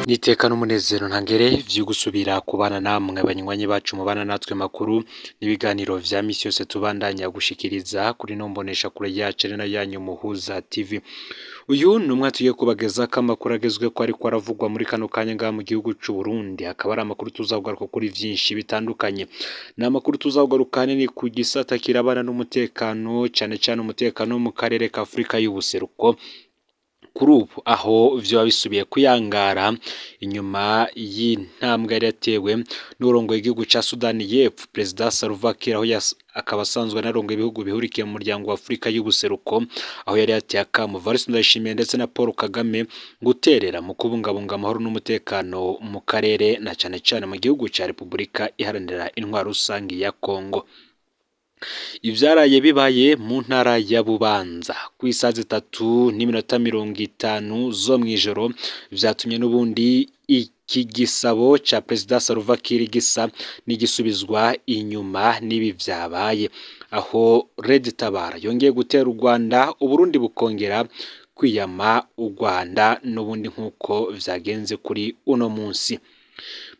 Niteka n'umunezero ntangere vyo gusubira kubana namwe banywanyi bacu mubana natwe makuru n'ibiganiro vya misi yose tubandanya gushikiriza kuri no mbonesha kure yacu ari nayo yanyu Muhuza TV. Uyu ni umwe tugiye kubagezako amakuru agezweko ariko aravugwa muri kano kanya ngaha mu gihugu c'u Burundi, akaba ari amakuru tuzakugaruka kuri vyinshi bitandukanye. Ni amakuru tuzakugaruka ahanini ku gisata kirabana n'umutekano, cane cane umutekano wo mu karere ka Afrika y'ubuseruko, kuri ubu aho vyoba bisubiye kuyangara inyuma y'intambwe yari yatewe n'uwurongoye igihugu ca Sudani y'Epfo, Perezida Salva Kiir, aho akaba asanzwe anarongoye ibihugu bihurikiye mu muryango wa Afrika y'ubuseruko, aho yari yateye akamo Evariste Ndayishimiye ndetse na Paul Kagame guterera mu kubungabunga amahoro n'umutekano mu karere na cane cane mu gihugu ca Repubulika Iharanira Intwaro Rusangi ya Kongo. Ivyaraye bibaye mu ntara ya Bubanza kw'isaha 3:50 zo mw'ijoro vyatumye n'ubundi iki gisabo ca Perezida Salva Kiir gisa n'igisubizwa inyuma n'ibi vyabaye, aho Red Tabara yongeye gutera u Rwanda, Uburundi bukongera kwiyama u Rwanda n'ubundi nk'uko vyagenze kuri uno munsi.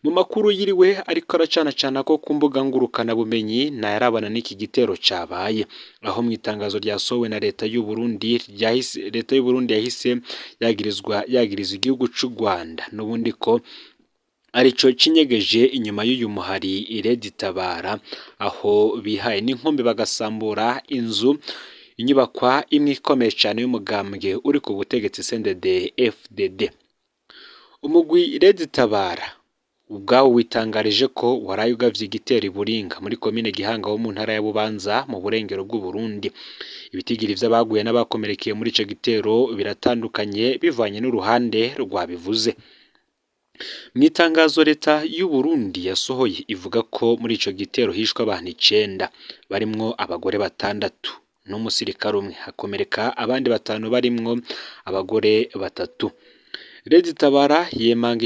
Mu makuru yiriwe ariko aracanacana ko ku mbuga ngurukanabumenyi ntayarabana n'iki gitero cabaye, aho mu itangazo ryasohowe na leta y'u Burundi ryahise, leta y'u Burundi yahise yagirizwa yagiriza igihugu c'u Rwanda n'ubundi ko arico cinyegeje inyuma y'uyu muhari Red Tabara, aho bihaye n'inkumbi bagasambura inzu inyubakwa imwe ikomeye cane y'umugambwe uri ku butegetsi CNDD FDD. Umugwi Red Tabara ubwawo witangarije ko waraye ugavye igitero i Buringa muri komine Gihanga ho mu ntara ya Bubanza mu burengero bw'Uburundi. Ibitigiri vy'abaguye n'abakomerekeye muri ico gitero biratandukanye bivanye n'uruhande rwabivuze. Mw'itangazo leta y'u Burundi yasohoye ivuga ko muri ico gitero hishwe abantu 9 barimwo abagore 6 n'umusirikare umwe, hakomereka abandi 5 barimwo abagore 3. Red Tabara yemanga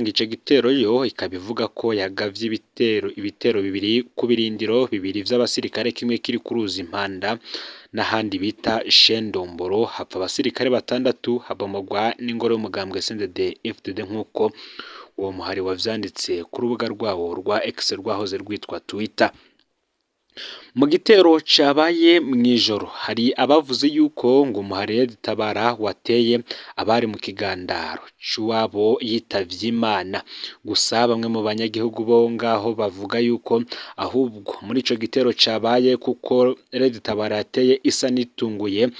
ico gitero yo ikaba ivuga ko yagavye ibitero bibiri ku birindiro bibiri vy'abasirikare, kimwe kiri ku ruzi Mpanda n'ahandi bita Shendomboro, hapfa abasirikare 6, habomogwa n'ingoro y'umugambwe CNDD FDD nk'uko uwo muhari wavyanditse ku rubuga rwawo rwa X rwahoze rwitwa Twitter. Mu gitero cabaye mw'ijoro hari abavuze yuko ngo umuhari Red Tabara wateye abari mu kigandaro c'uwabo yitavye Imana. Gusa bamwe mu banyagihugu bo ngaho bavuga yuko ahubwo muri ico gitero cabaye kuko Red Tabara yateye isa n'itunguye,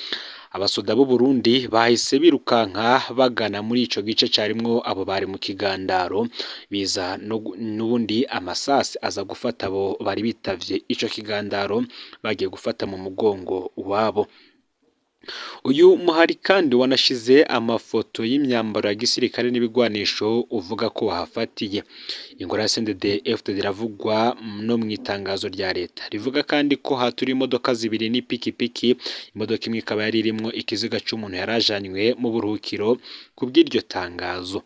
abasoda b'u Burundi bahise birukanka bagana muri ico gice carimwo abo bari mu kigandaro, biza n'ubundi amasasi aza gufata abo bari bitavye ico kigandaro bagiye gufata mu mugongo wabo. Uyu muhari kandi wanashize amafoto y'imyambaro ya gisirikare n'ibigwanisho uvuga ko wahafatiye. Ingoro ya CNDD FDD iravugwa no mw'itangazo rya leta rivuga kandi ko haturi imodoka 2 n'ipikipiki, imodoka imwe ikaba yari irimwo ikiziga c'umuntu yarajanywe mu buruhukiro kubw'iryo tangazo.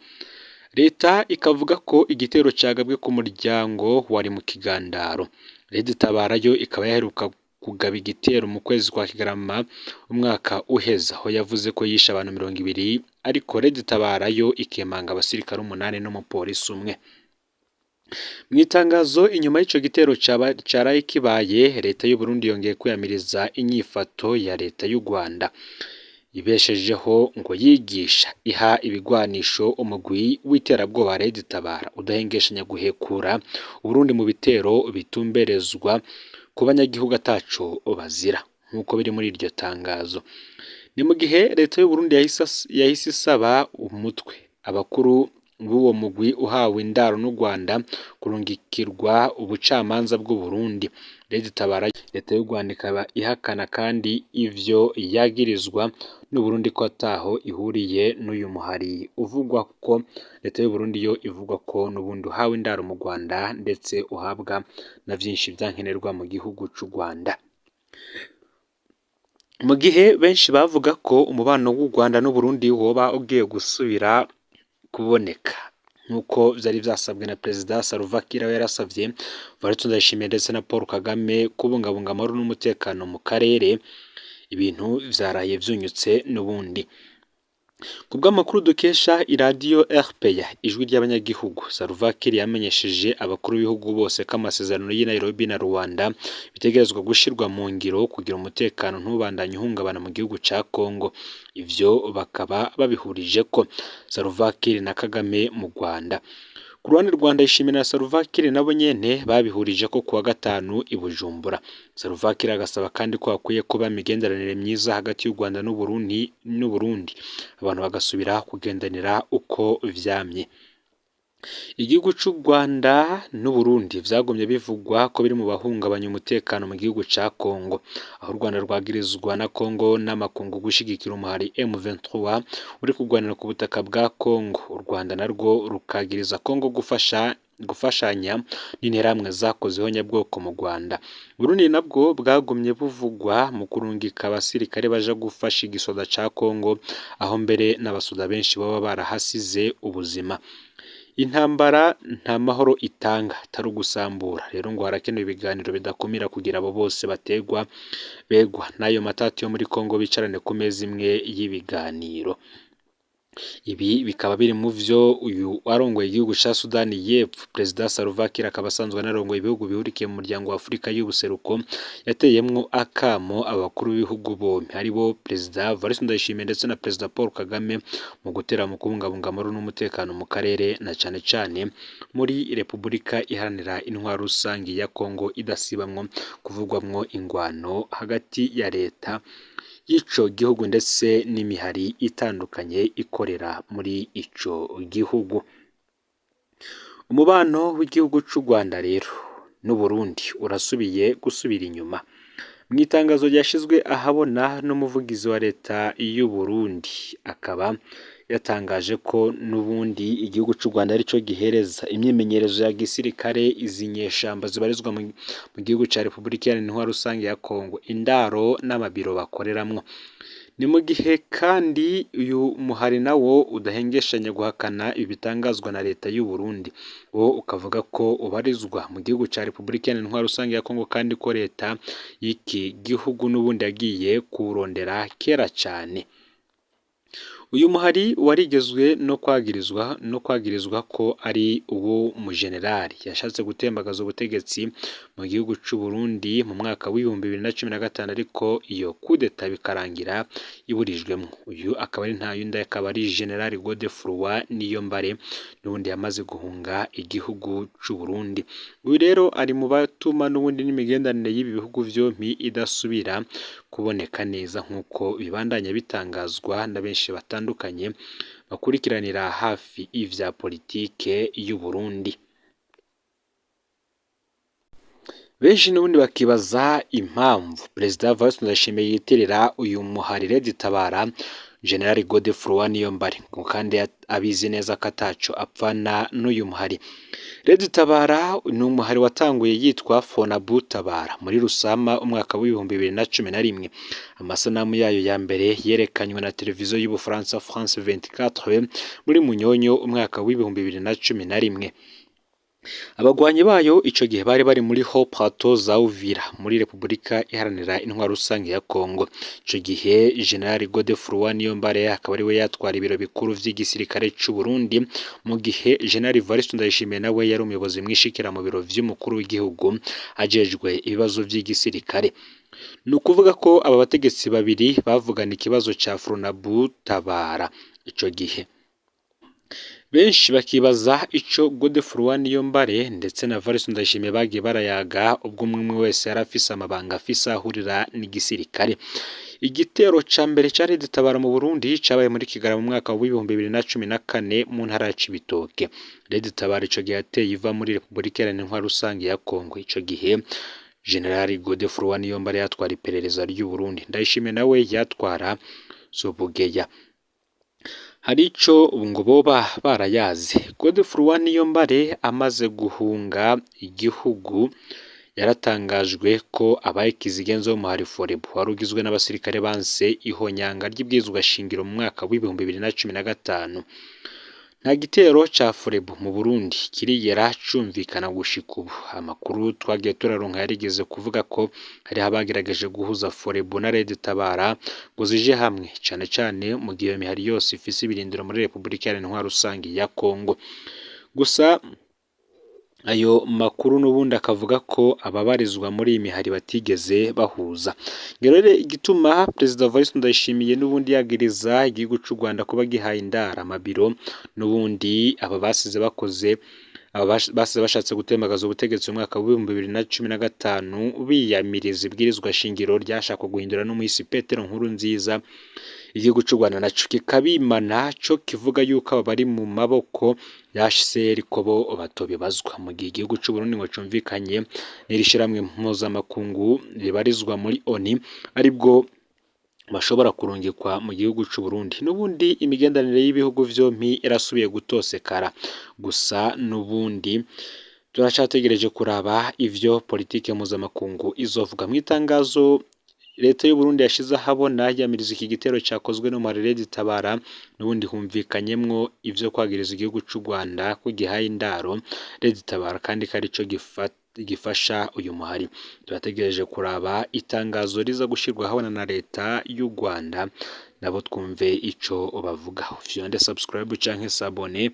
Leta ikavuga ko igitero cagabwe ku muryango wari mu kigandaro. Red Tabara yo ikaba yaheruka kugaba igitero mu kwezi kwa Kigarama umwaka uheze, aho yavuze ko yishe abantu 20, ariko Red Tabara yo ikemanga abasirikare 8 n'umupolisi umwe. Mw'itangazo inyuma y'ico gitero caraye kibaye, leta y'u Burundi yongeye kwiyamiriza inyifato ya leta y'u Rwanda ibeshejeho ngo yigisha iha ibigwanisho umugwi w'iterabwoba Red Tabara udahengeshanya guhekura Uburundi mu bitero bitumberezwa ku banyagihugu ataco bazira, nk'uko biri muri iryo tangazo. Ni mu gihe leta y'u Burundi yahise isaba umutwe abakuru b'uwo mugwi uhawe indaro n'u Rwanda kurungikirwa ubucamanza bw'u Burundi. Red Tabara leta y'u Rwanda ikaba ihakana kandi ivyo yagirizwa n'u Burundi ko ataho ihuriye n'uyu muhari uvugwa ko leta y'u Burundi yo ivugwa ko n'ubundi uhawe indaro mu Rwanda ndetse uhabwa na vyinshi vyankenerwa mu gihugu c'u Rwanda. Mu gihe benshi bavuga ko umubano w'u Rwanda n'Uburundi woba ugiye gusubira kuboneka nk'uko vyari vyasabwe na Perezida Salva Kiir, aho yarasavye Evariste Ndayishimiye ndetse na Paul Kagame kubungabunga amahoro n'umutekano mu karere, ibintu vyaraye vyunyutse n'ubundi. Ku bw'amakuru dukesha iradiyo RPA, ijwi ry'abanyagihugu, Salva Kiir yamenyesheje abakuru b'ibihugu bose ko amasezerano y'i Nairobi na Rwanda bitegerezwa gushirwa mu ngiro kugira umutekano ntubandanye uhungabana mu gihugu ca Congo. Ivyo bakaba babihurije ko Salva Kiir na Kagame mu Rwanda. Ku ruhande rwa Ndayishimiye na Salva Kiir nabo nyene babihurije ko kuwa gatanu i Bujumbura. Salva Kiir agasaba kandi ko hakwiye kuba imigenderanire myiza hagati y'u Rwanda n'Uburundi, abantu bagasubira kugendanira uko vyamye. Igihugu c'u Rwanda n'Uburundi vyagumye bivugwa ko biri mu bahungabanya umutekano mu gihugu ca Congo, aho u Rwanda rwagirizwa na Congo n'amakungu gushigikira umuhari M23 uri kurwanira ku butaka bwa Congo. U Rwanda narwo rukagiriza Congo gufashanya n'interahamwe zakoze ihonyabwoko mu Rwanda. Burundi nabwo bwagumye buvugwa mu kurungika abasirikare baja gufasha igisoda ca Congo, aho mbere n'abasoda benshi baba barahasize ubuzima. Intambara nta mahoro itanga atari ugusambura, rero ngo harakenewe ibiganiro bidakumira kugira abo bose bategwa begwa n'ayo matati yo muri Congo bicarane ku meza imwe y'ibiganiro. Ibi bikaba biri mu vyo uyu arongoye igihugu ca Sudani y'Epfo, Perezida Salva Kiir akaba asanzwe anarongoye ibihugu bihurikiye mu muryango wa Afurika y'ubuseruko, yateyemwo akamo abakuru b'ibihugu bompi aribo Perezida Evariste Ndayishimiye ndetse na Perezida Paul Kagame mu gutera mu kubungabunga amahoro n'umutekano mu karere na cane cane muri Repubulika Iharanira Intwaro Rusangi ya Congo idasibamwo kuvugwamwo ingwano hagati ya leta y'ico gihugu ndetse n'imihari itandukanye ikorera muri ico gihugu. Umubano w'igihugu c'u Rwanda rero n'Uburundi urasubiye gusubira inyuma. Mu itangazo ryashizwe ahabona n'umuvugizi wa leta y'u Burundi, akaba yatangaje ko n'ubundi igihugu c'u Rwanda arico gihereza imyimenyerezo ya gisirikare izi nyeshamba zibarizwa mu gihugu ca Repubulika Iharanira Intwaro Rusange ya Congo, indaro n'amabiro bakoreramwo. Ni mu gihe kandi uyu muhari nawo udahengeshanya guhakana ibi bitangazwa na leta y'u Burundi, wo ukavuga ko ubarizwa mu gihugu ca Repubulika Iharanira Intwaro Rusange ya Congo kandi ko leta y'iki gihugu n'ubundi yagiye kuwurondera kera cane. Uyu muhari warigezwe no kwagirizwa ko ari uw'umujenerali yashatse gutembagaza ubutegetsi mu gihugu c'u Burundi mu mwaka w'2015, ariko iyo kudeta bikarangira iburijwemwo. Uyu akaba ari nta yundi, akaba ari General Godefroid Niyombare n'ubundi yamaze guhunga igihugu c'u Burundi. Uyu rero ari mu batuma n'ubundi n'imigenderanire y'ibi bihugu vyompi idasubira kuboneka neza nk'uko bibandanya bitangazwa na benshi batandukanye bakurikiranira hafi ivya politike y'u Burundi. Benshi n'ubundi bakibaza impamvu Perezida Evariste Ndayishimiye yitirira uyu muhari Red-Tabara General Godefroid Niyombare, ngo kandi abizi neza ko ataco apfana n'uyu muhari. Red-Tabara ni umuhari watanguye yitwa Fonabu Tabara muri Rusama umwaka w'2011. Amasanamu yayo ya mbere yerekanywe na televiziyo y'Ubufaransa France 24 muri Munyonyo umwaka w'2011. Abagwanyi bayo ico gihe bari bari muri Haut Plateau za Uvira muri Repubulika Iharanira Intwaro Rusange ya Congo. Ico gihe General Godefroid Niyombare akaba ariwe yatwara ibiro bikuru vy'igisirikare c'u Burundi, mu gihe General Evariste Ndayishimiye nawe yari umuyobozi mwishikira mu biro vy'umukuru w'igihugu ajejwe ibibazo vy'igisirikare. Ni ukuvuga ko aba bategetsi babiri bavugana ikibazo ca Fronabu Tabara ico gihe. Benshi bakibaza ico Godefroid Niyombare ndetse na Evariste Ndayishimiye bagiye barayaga ubwo umwe wese yari afise amabanga afise ahurira n'igisirikare. Igitero ca mbere ca Red-Tabara mu Burundi cabaye muri Kigarama mu mwaka w'2014 mu ntara ya Cibitoke. Red-Tabara ico gihe yateye iva muri Repubulika Iharanira Intwaro Rusange ya Congo. Ico gihe General Godefroid Niyombare yatwara iperereza ry'u Burundi, Ndayishimiye nawe yatwara Sobugeya. Hari ico ngo boba barayazi. Godefroid Niyombare amaze guhunga igihugu yaratangajwe ko abaye kizigenza w'umuhari Forebu wari ugizwe n'abasirikare banse ihonyanga ry'ibwirizwa shingiro mu mwaka w'2015. Nta gitero ca Forebu mu Burundi kirigera cumvikana gushika ubu. Amakuru twagiye turaronka yarigeze kuvuga ko hariho abagerageje guhuza Forebu na Red Tabara ngo zije hamwe, cane cane mu gihe iyo mihari yose ifise ibirindiro muri Repubulika Iharanira Intwaro Rusangi ya Kongo. Gusa ayo makuru n'ubundi akavuga ko ababarizwa muri iyi mihari batigeze bahuza. Ngero rero igituma Perezida Evariste Ndayishimiye n'ubundi yagiriza igihugu c'u Rwanda kuba gihaye indaro amabiro n'ubundi aba basize bakoze, aba basize bashatse gutembagaza ubutegetsi mu mwaka w'2015 biyamiriza ibwirizwa shingiro ryashakwa guhindura n'umuhisi Petero Nkurunziza, igihugu c'u Rwanda naco kikabimana co kivuga yuko aba bari mu maboko ya HCR ko bo batobibazwa, mu gihe igihugu c'u Burundi ngo cumvikanye n'iri shirahamwe mpuzamakungu ribarizwa muri ONU aribwo bashobora kurungikwa mu gihugu c'u Burundi. N'ubundi imigenderanire y'ibihugu vyompi irasubiye gutosekara, gusa n'ubundi turacategereje kuraba ivyo politike mpuzamakungu izovuga. Mw'itangazo leta y'u Burundi yashize ahabona yamiriza iki gitero cakozwe n'umuhari Red Tabara, n'ubundi humvikanyemwo ivyo kwagiriza igihugu c'u Rwanda ko gihaye indaro Red Tabara kandi ko arico gifasha uyu muhari. Turategereje kuraba itangazo riza gushirwa ahabona na leta y'u Rwanda, nabo twumve ico bavuga. Fyonde subscribe canke s'abonner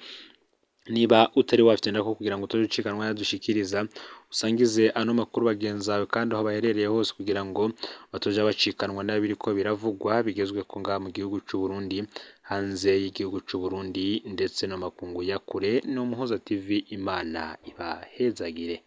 niba utari wafyondako kugira ngo utazocikanwa n'ayadushikiriza, usangize ano makuru bagenzi bawe kandi aho baherereye hose kugira ngo batoja bacikanwa n'ibiriko biravugwa bigezweko ngaha mu gihugu c'u Burundi, hanze y'igihugu c'u Burundi ndetse no makungu ya kure. Ni Umuhoza TV, Imana ibahezagire.